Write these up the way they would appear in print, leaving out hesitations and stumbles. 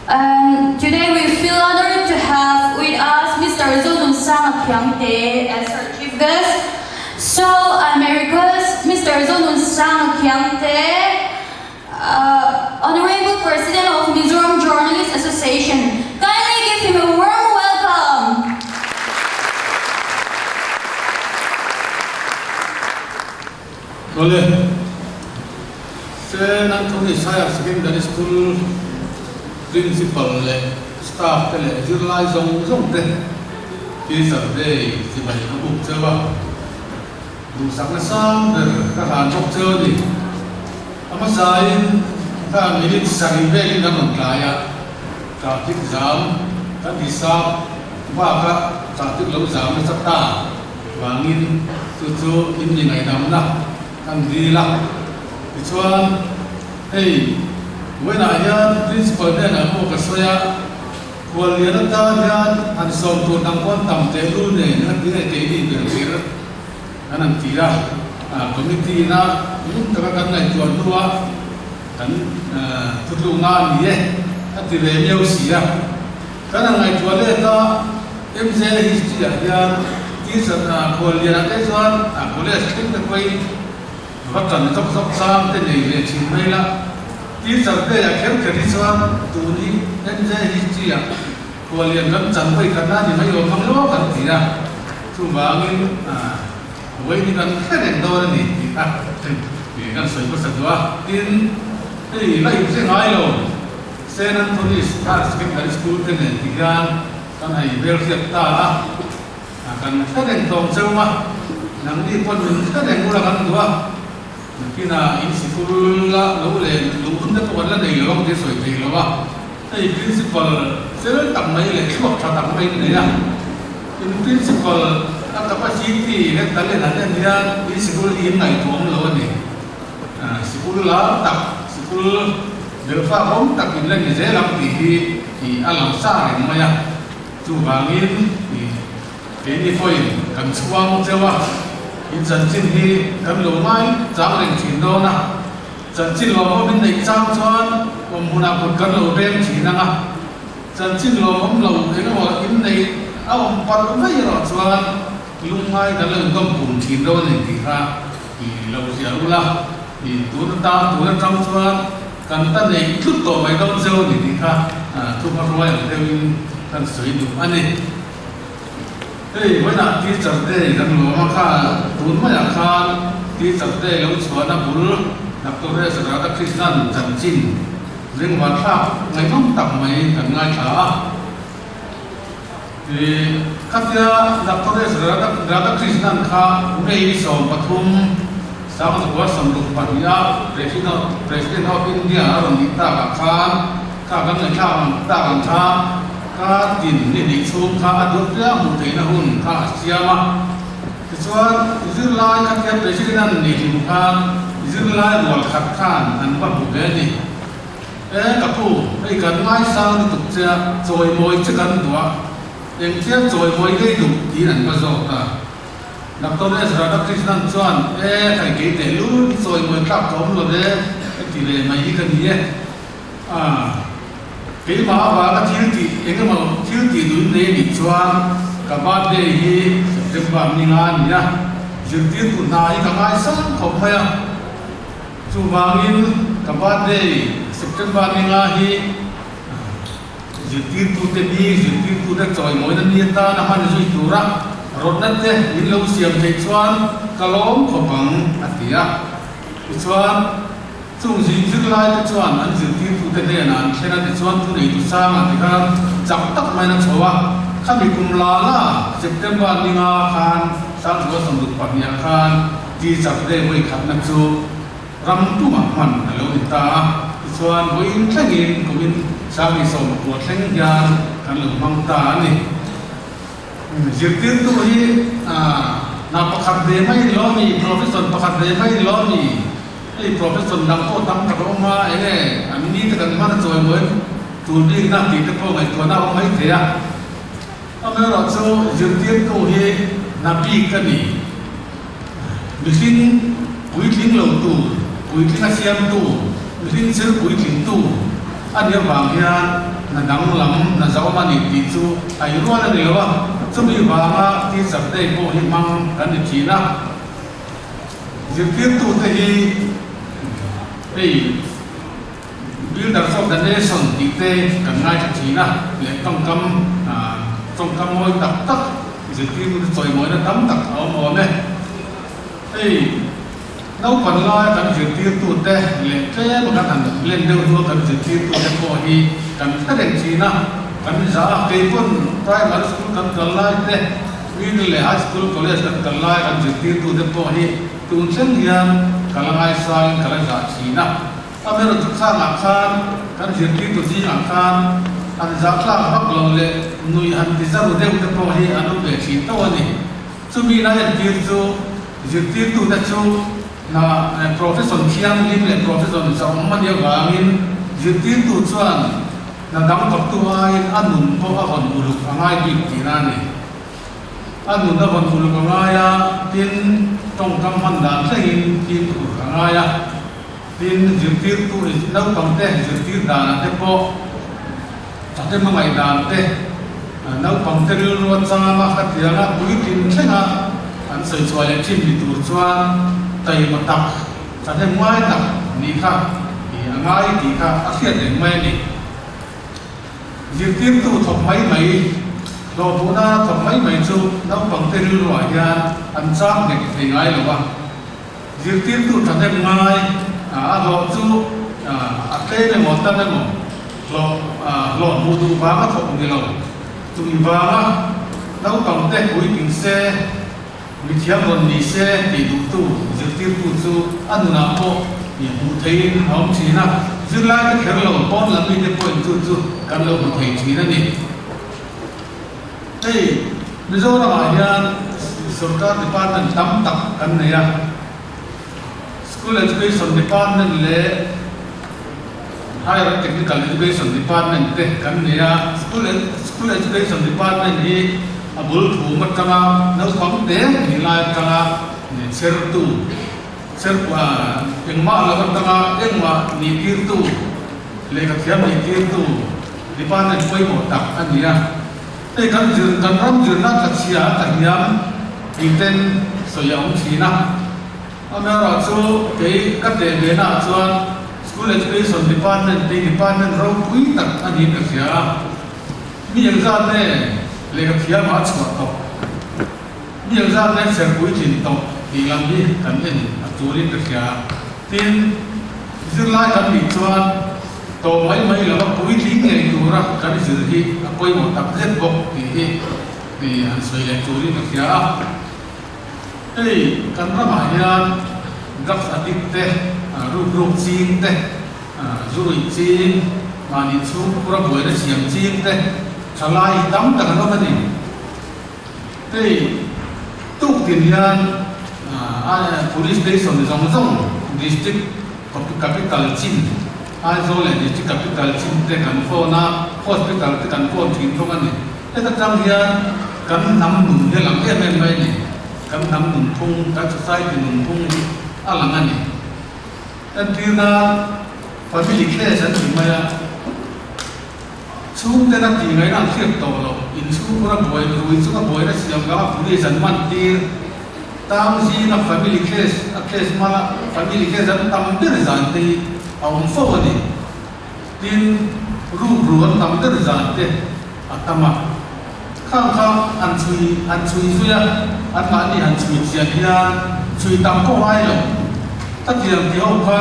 And today we feel honored to have with us Mr. Zonunsanga Khiangte as our chief guest. So I may request Mr. Zonunsanga Khiangte, Honorable President of Mizoram Journalists Association, kindly give him a warm welcome. Awle, Saint Anthony's Higher Secondary School Principal leh staff te leh zirlai zawng zawng te Teacher Day chibai ka buk cheu a, duhsakna sang ber ka hlan bawk cheu a ni. A hmasain kha minute sarih vekin kan rawn tlai a, traffic jam kan hisap baka traffic lo jam nasa ta. Vangin chu chu in mi ngaihdamna kan dil a. Tichuan, hei vawiinah hian Principal hnenah pawh ka sawi a, Khuallian atan hian han sawm tur dang pawn tam tehlul nen a ti nge keini ber kher kan han ti a. Committee ina ngun taka kan ngaihtuah hnuah kan thutlukna a ni e a ti ve miau si a. Kan han ngaihtuah let a. MJ history ah hian teacher khuallian ah te chuan college thleng te pawhin va tan zawk zawk chang te nei ve thin mai la. Teacher te ah kher kher hi chuan tun hi MJ history ah khuallian kan chan vawi khat na ni mai awm ang lawk an ti a, chuvangin vawiin hi kan hre reng dawn a ni tih kha kan sawi hmasa duh a. Tin, hei la inhre ngai lo Saint Anthony's Higher Secondary School te nen ti hian Kan hei hmel hriat ta a, kan hre reng tawng cheu a, nangni pawn min hre reng ula kan duh a, nakinah in sikul la lo leh luh hun te pawh kan la nei lo ang tih a sawi thei lo a, hei principal fel tak mai leh thluak tha tak mai in nei a, in principal a capacity leh talent an en hian in sikul hi in ngaihtuah awm lo a ni, sikul lar tak sikul Belfak awm tak in la ni zel ang tih hi ih a lang sa reng mai a, chuvangin ih keini pawhin kan chhuang cheu a, in chanchin hi kan lo ngai chang reng thin dawn a, chanchin lawmawm in neih chang chuan awm hmunah kut kan lo beng thin ang a, chanchin lawmawm lo eng emaw in neih a awm palh mai erawh chuan lungngai kan lo inkawm pum thin dawn a ni tih kha ih lo ziah ula. I tun atan tun atang chuan kan ta neih tlut tawh mai dawn cheu a ni tih kha thu hmahruai ang deuhin kan sawi duh a ni. Hei vawiinah Teacher Day kan lawm a kha tun maiah khan Teacher Day lo chhuahna bul Doctor S Radhakrishnan chanchin ringvar thlak ngaihnawm tak mai kan ngaithla a. I khatia Doctor S Radhakrishnan kha May 13 Sangzukua 62 a President of India a rawn nih takah khan kha kan ngaihthlak ang tak ang kha ka tin ni hnih chhung kha a duh piang hmuh theihna hun kha a siam a. Tichuan zirlai khatia President an nih hlim khan zirlai rual khat khan an va hmu ve a ni. E ka pu, hei kan ngaisang lutuk che a, chawimawi che kan duh a, engthil chawimawi ngei duh tiin an va zawk a. Doctor S. Radhakrishnan chuan, E, khai kei teh lul hi chawimawi tlak ka awm lo ve, heti ve mai hi ka ni e. A, keimah avanga thil tih eng emaw thil tih duhin nei a nih chuan ka birthday hi September ni nga a ni a, zirtirtu hna hi ka ngaisang khawp mai a. Chuvangin ka birthday September ni nga hi Zirtirtute ni, zirtirtute chawimawina ni atan a hman zui tura rawtna te min lo siam theih chuan ka lawm khawp ang, a ti a. Tichuan, chung zirlai te chuan an zirtirtute hnenah an thlen a, tichuan thuneitu sangah ti khan chak tak maiin a chho a. Khami kum la la September ni nga khan Sangzua 62 ah khan Teacher Day vawi khatna chu Ram tumah hman a lo ni ta a, tichuan vawiin thlengin kumin 2019 thleng hian kan lo hmang ta a ni. Zirtirtu hi hna pakhat ve mai lo ni, profession pakhat ve mai lo ni, hei profession dang pawh tam tak a awm a, eng nge an ni te kan hman a chawimawi tur bikna tih te pawh ngaihtuahna a awm mai thei a. Amaherawhchu zirtirtu hi hna bik a ni. Mihring puitling lo tu, puitling a siamtu, mihring thil puitlingtu a nih avang hian hna danglam, hna zauhma ni tih chu a i rual a ni lo a, chumi vanga Teacher Day pawh hi hmang kan ni thin a. Zirtirtute hi hei Builders of the Nation tih te kan ngaithla thin a, leh tawngkam tawngkam mawi tak tak zirtirtute chawimawina tam tak a awm awm e. Hei naupan laia kan zirtirtute leh tlem kan han len deuh hnu a kan zirtirtute pawh hi kan hre reng thin a, kan za a, keipawn primary school kan kal lai te, middle leh high school, college kan kal lai kan zirtirtute pawh hi tun thleng hian ka la ngaisangin ka la zah thin a. Amaherawhchu khangah khan kan zirtirtu zingah khan han zahtlak vak lo leh nui han ti zaru deuh te pawh hi an awm ve thin tho a ni. Chumi na entir chu zirtirtute chu hna profession thianghlim leh profession zahawm a nih avangin zirtirtu chuan hna dang thawktu aiin a nun pawh a vawn uluk a ngai bik tihna a ni. A nun a vawn uluk a ngai a, tin tawngkam hman dan thlengin fimkhur a ngai a. Tin, zirtirtu naupangte zirtir danah te pawh ṭhahnem a ngaih dan te, naupangte rilru a cham a, khatianga puitling thlenga an sawi chhuah leh ṭhin ni tur chuan taima tak, ṭhahnem ngai tak nih kha a ngai tih kha a hriat reng mai a ni. Zirtirtu thawk mai mai, hlawhpuhna thawk mai mai chu naupangte rilruah hian an cham nghet thei ngai lo a. Zirtirtu thahnem ngai a hlawh chu a tlem emaw tan emaw hlawh hlawh hmuh duh vanga thawk ni lo. Chumi vanga naupangte puitling se, mithiam rawn ni se tih duhtu zirtirtu chu a nunah pawh hmuh theihin a awm thin a, zirlaite kher lo pawn lam mite pawhin chu chu kan lo hmu thei thin a ni. Hei Mizoramah hian sorkar department tam tak kan nei a, School Education Department leh Higher Technical Education Department te kan nei a, School School Education Department hi a bul thum atanga naupang te ni lai atanga chhertu, chherkua engmah lo atanga engmah nih tirtu, lehkha thiam nih tirtu department pawimawh tak a ni a. Hei kan zir kan ram zirna thlachhia a tla hniam tih ten sawi a awm thin a. Amaherawhchu kei ka teh ve naah chuan School Education Department tih department ropui tak a niin ka hria a. Mi engzat nge lehkha thiamah a chhuah tawh? Mi engzat nge serpui tlin tawh tih lam hi kan en a tulin ka hria. Tin, zirlai kan nih chuan tawh mai mai lova puitling ngei tura kan zir hi a pawimawh tak zet bawk tih hi han sawi leh turin ka hria a. Hei kan ramah hian drugs addict te, ruk ruk ching te, zu ruih ching, mahni chhungkhura buaina siam ching te thalai hi tam tak an awm a ni. Hei tuk tin hian Police Station zawng zawng District Capital chin Aizawl leh District Capital chin te kan phone a, Hospital te kan phone thin thung a ni. Heta tang hian kan hnam nun hi a lang em em mai a ni. Kan hnam nun phung, kan society nun phung hi a lang a ni. Entirna family case an ti mai a. Chhungten a tih ngaihna an hriat tawh loh, inchhungkhur a buai rui chunga buaina siam vang a police an man tir. Tang zinga family case a case hmala family case an tam ber zan te hi a awm fo a ni. Tin, rukru an tam ber zan te a tam a. Khang kha an chhui an chhui zui a, anmahni han chhui chian hian chhui tam pawh ngai lo. Ka tiang ti ho kha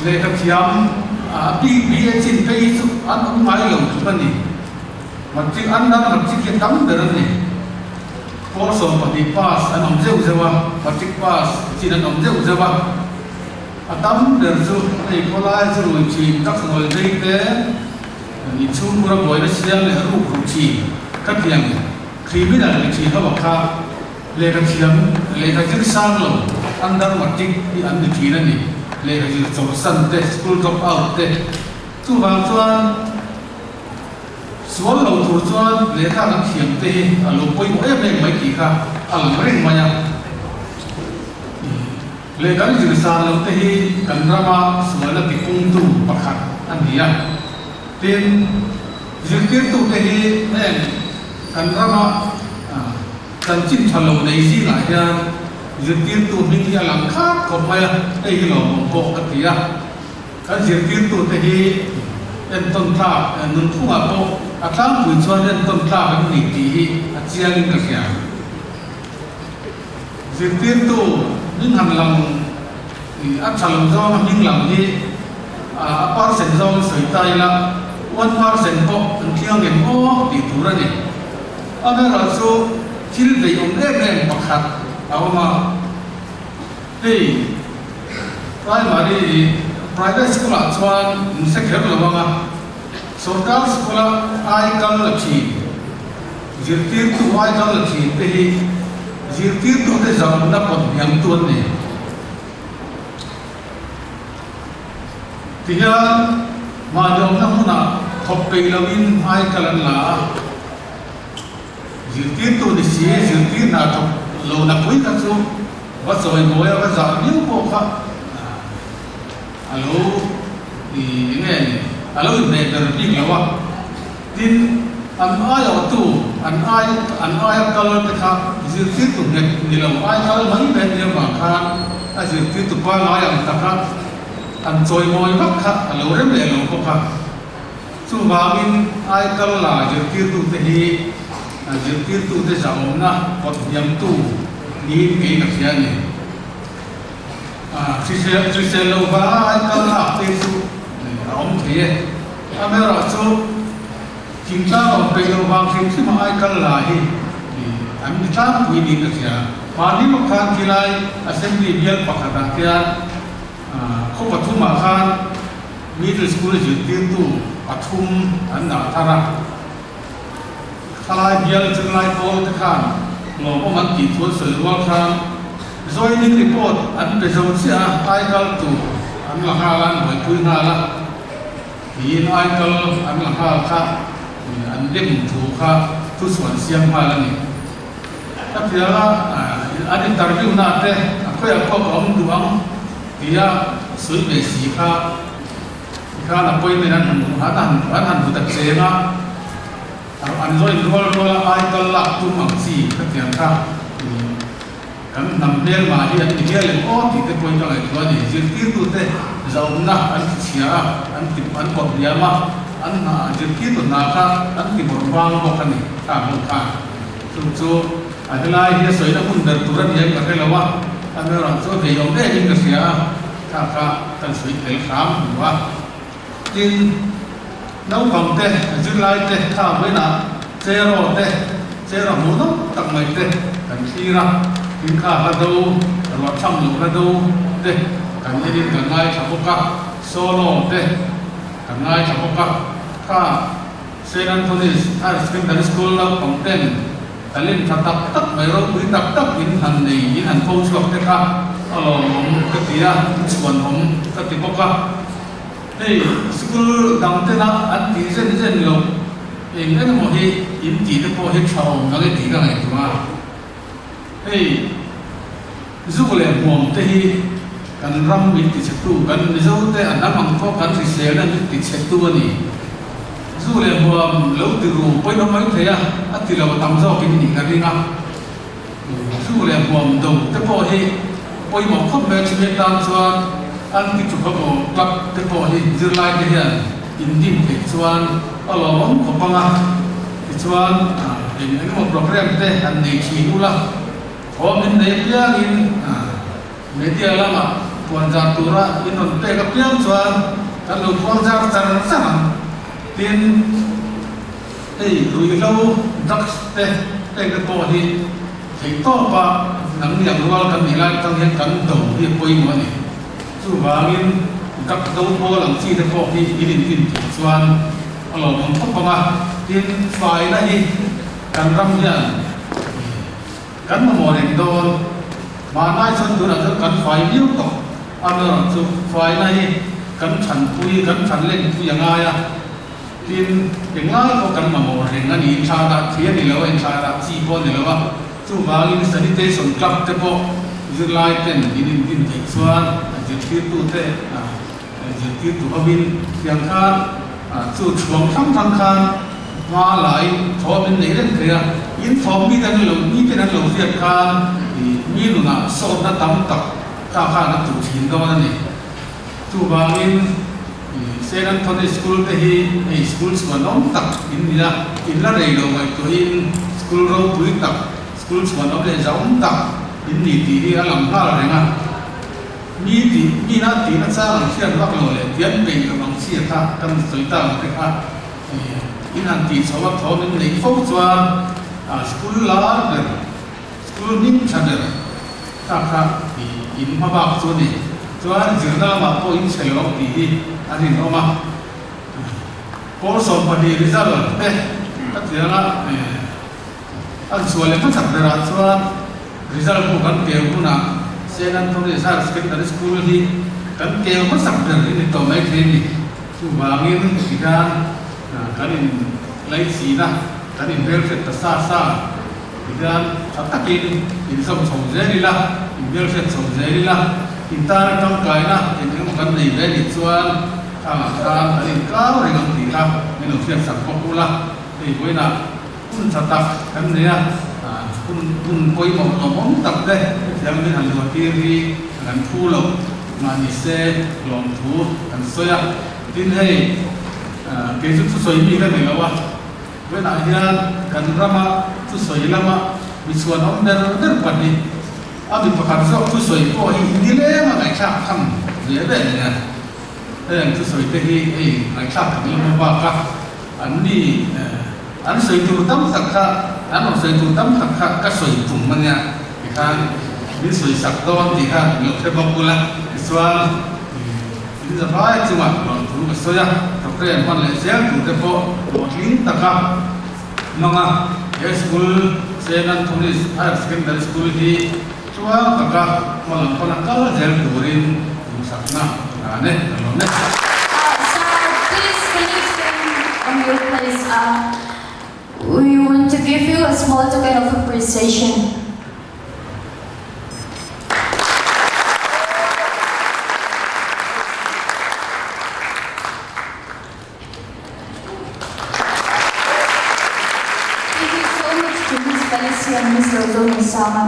lehkha thiam a bik bi e chin phei hi chu an awm ngai lo tluk a ni. Matric an dan matric hi a tam ber a ni. Pawl 12 pass an awm zeuh zeuh a, matric pass chin an awm zeuh zeuh a. A tam ber chu hei khawlai chu rui thin drugs ngawi vei te, Inchhungkhur a buaina siam leh ruk ruk thin ka tiang criminal ni thin ho kha lehkha thiam lehkha zir sang lo under matric hi an ni thin a ni. Lehkha zir chawlhsan te, school drop out te chuvang chuan sual lo tur chuan lehkha kan thiam te hi a lo pawimawh em em mai tih kha a lang reng mai a. Leh kan zir san loh te hi kan rama sualna tipungtu pakhat a ni a. Tin, Zirtirtute hi heng kan rama chanchin tha lo nei zingah hian zirtirtu hming hi a lang khat khawp mai a, hei hi lawmawm pawh ka ti a. Kan zirtirtute hi entawn tlak nunphungah pawh a tlangpui chuan entawn tlak an ni tih hi a chiangin ka hria. Zirtirtu hming han lang a tha lo zawng a hming lang hi a percent zawngin sawi ta ila one percent pawh an tliang em aw tih tur a ni. Amaherawhchu thil veiawm em em pakhat a awm a. Hei primary private school ah chuan an hre kher lo ang a, sorkar school a ai kal la thin, zirtirtu ai kal la thin te hi zirtirtu te zamna pawt hniam tu an ni. Tihian mahni awmna hmunah thawk peih loin ai kal an la a. Zirtirtu ni si, zirtir hna thawk lo na pui kha chu va chawi mawi a va zah viau pawh kha a lo i eng nge ni, a lo inhmeh ber bik lo a. Tin, an aiawhtu, an ai an aia kal te kha zirtirtu nghet ni lo, ai kal mai mai a nih avang khan a zirtirtu pangngai ang taka an chawimawi vak kha a lo rem leh lo bawk a. Chuvangin aikal la zirtirtute hi zirtirtute zahawmna kawt hniamtu niin kei ka hria a ni. Hrisel lo vanga aikal lak te chu a awm thei e. Amaherawhchu thingtlang awm peih lo vang hrim hrima aikal la hi an ni tlangpui niin ka hria. Mahni lawk khan khilai Assembly bial pakhatah khian Khaw pathumah khan Middle School zirtirtu pathum an dah thar a, thalai bial zirlai pawl te khan lawmawm an tih thu an sawi rual khan joining report an pe zo chiah a, aikal tur an la nghal a, an buaipui nghal a, tiin aikal an la nghal kha an dem thu kha thuchhuan siam nghal a ni. Ka tianga an interview na te a khawiah pawh ka awm duh ang tia sawi ve si kha tikhan appointment an han an han an han hmu ta cheng a, an join rual rual a ai kal lak tum ang chi ka tiang kha kan hnam hmel mah hi an ni hial em aw tih te pawhin ka ngaihtuah a ni. Zirtirtute zahawmna an ti chhia a, an ti an pawt hniam a, an hna zirtirtu hna kha an ti bawrh bang bawk a ni kha hmun khan. Chu chu a helai hi a sawina hun ber tur a ni em ka hre lo a, a hmelrang chu a veiawm em in ka hria a, kha kha kan sawi tel hram hmu a. Tin, naupang te, zirlai te kha vawiinah cheraw te, cheraw hmuh nawk tak mai te kan thlir a, tin kha hla do, ruah tham loh hla do te kan enin kan ngaithla bawk a, solo te kan ngaithla bawk a, kha. Saint Anthony's Higher Secondary School naupang ten talent tha tak tak mai ropui tak tak in han nei in han pho chhuak te kha a lawmawm ka ti a, in chhuanawm ka ti bawk a. Hei school dang tena an tih zen zen loh eng eng emaw hi in tih te pawh hi tha awm dang e tih ka ngaihtuah a. Hei zuk leh hmuam te hi kan ram min tichhetu, kan Mizo te a hnam ang pawh kan hriselna min tichhetu a ni. Zu leh hmuam lo ti ru pawimawh mai thei a, a ti lo tam zawkin nih ka ring a. Zu leh hmuam do te pawh hi pawimawh khawp mai a, chumi atan chuan anti-tobacco club te pawh hi zirlai te hian indim theih chuan a lawmawm khawp ang a. Tichuan, eng engemaw program te han nei thin ula, thawm in nei apiangin media lamah puan zar tura in rawn pek apiang chuan kan lo puang zar char char ang. Tin, hei ruihhlo, drugs, te heng te pawh hi theihtawpa nang ni ang rual kan nih lai atang hian kan do hi a pawimawh a ni. Chuvangin, drug do pawl ang chi te pawh hi in intin theih chuan A lawmawm khawp ang a, tin faina hi kan ram hian kan mamawh reng dawn. Hmanlai chuan tunah chuan kan fai viau tawh a, amaherawh chu faina hi kan thanpui, kan thanlenpui a ngai a, tin englai pawh kan mamawh reng a ni, inthla dah thei a ni lo a, inthla dah chi pawh a ni lo a, chuvangin sanitation club te pawh zirlai ten in indin theih chuan zirtirtute Zirtirtu hovin tiang khan chu chhuang hrang hrang khan Hma lain thawm in nei reng thei a, in thawm mite an lo miten an lo hriat khan mi nunah sawtna tam tak kha khan a tuh thin dawn a ni. Chuvangin Saint Anthony School te hi hei school chhuanawm tak in ni a, in la rei lo ngaihtuahin school ropui tak, school chhuanawm leh zahawm tak in ni tih hi a lang nghal reng a. Mi tih, mi na tih na chang ang hriat vak lo leh tian peih lo ang chi a kha kan sawi ta ang te kha in han tih chho a thawm in neih fo chuan school lar ber, school hming tha ber kha kha in hma bak chu a ni. Chuan zirna lamah pawh in chhe lo ang tih hi a rinawm a. Pawl 12 result te ka tiang a, an chhuah leh hmasak berah chuan result pawh kan keu hunah Saint Anthony's Higher Secondary School hi kan keu hmasak ber i ni tawh mai thei a ni. Chuvangin tikhan kan in laihchina kan in hmelhriat ta sa sa tikhan tha takin in zawm chho zel ila, in hmelhriat chho zel ila, in tana tangkaina eng emaw kan nei ve nih chuan khangah khan kan in kau reng ang tih kha min lo hriatsak bawk ula. Hei vawiinah hun tha tak kan nei a, hun hun pawimawh lawmawm tak te hetiang min han luahtir hi kan phu lo mah ni se lawmthu kan sawi a. Tin hei kei chu thusawi mi ka ni lo a, vawiinah hian kan rama thusawi lama mi chhuanawm ber ber pahnih a mi pakhat zawk thusawi pawh hi nileng a ngaihthlak tham ve ve nia. Heng thusawi te hi hei ngaihthlak tham lam bak a. An ni an sawi tur tam tak kha, an rawn sawi tur tam tak kha ka sawi tum a nia tikhan min sawi sak dawn tih kha min lo hre bawk ula. Tichuan in zavai chungah rawn thu ka sawi a, programme hman leh zel tur te pawh hlawhtling taka hmang a. He school Saint Anthony's Higher Secondary School hi tluang taka hma lam pana kal zel turin duhsakna ka hlan e, ka lawm e. Sir, please can you stand on your place? We want to give you a small token of appreciation. Thank you so much to Ms. Felicia and Mr. Zonunsanga.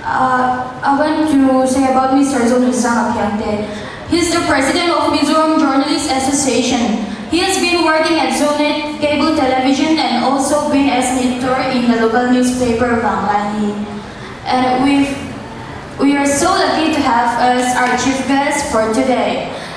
I want to say about Mr. Zonunsanga Khiangte. He's the president of Mizoram Journalists Association. He has been working at Zonet Cable Television and also been as an editor in the local newspaper Vanglaini. And we are so lucky to have as our chief guest for today.